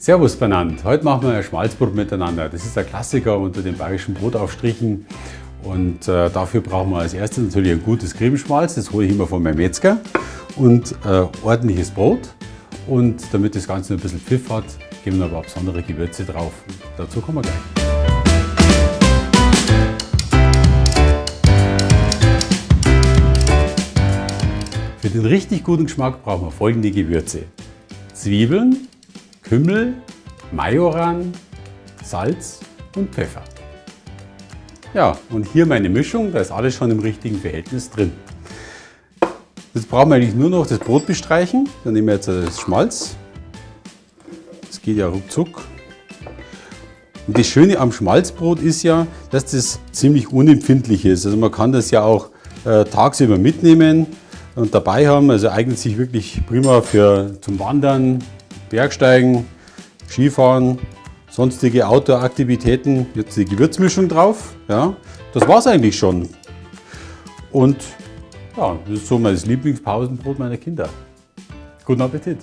Servus beinand. Heute machen wir ein Schmalzbrot miteinander. Das ist der Klassiker unter den bayerischen Brotaufstrichen. Und dafür brauchen wir als erstes natürlich ein gutes Griebenschmalz. Das hole ich immer von meinem Metzger. Und ordentliches Brot. Und damit das Ganze ein bisschen Pfiff hat, geben wir noch ein paar besondere Gewürze drauf. Dazu kommen wir gleich. Für den richtig guten Geschmack brauchen wir folgende Gewürze: Zwiebeln, Kümmel, Majoran, Salz und Pfeffer. Ja, und hier meine Mischung, da ist alles schon im richtigen Verhältnis drin. Jetzt brauchen wir eigentlich nur noch das Brot bestreichen. Dann nehmen wir jetzt das Schmalz. Das geht ja ruckzuck. Und das Schöne am Schmalzbrot ist ja, dass das ziemlich unempfindlich ist. Also man kann das ja auch tagsüber mitnehmen und dabei haben. Also eignet sich wirklich prima für zum Wandern, Bergsteigen, Skifahren, sonstige Outdoor-Aktivitäten. Jetzt die Gewürzmischung drauf. Ja, das war's eigentlich schon. Und ja, das ist so mein Lieblingspausenbrot meiner Kinder. Guten Appetit!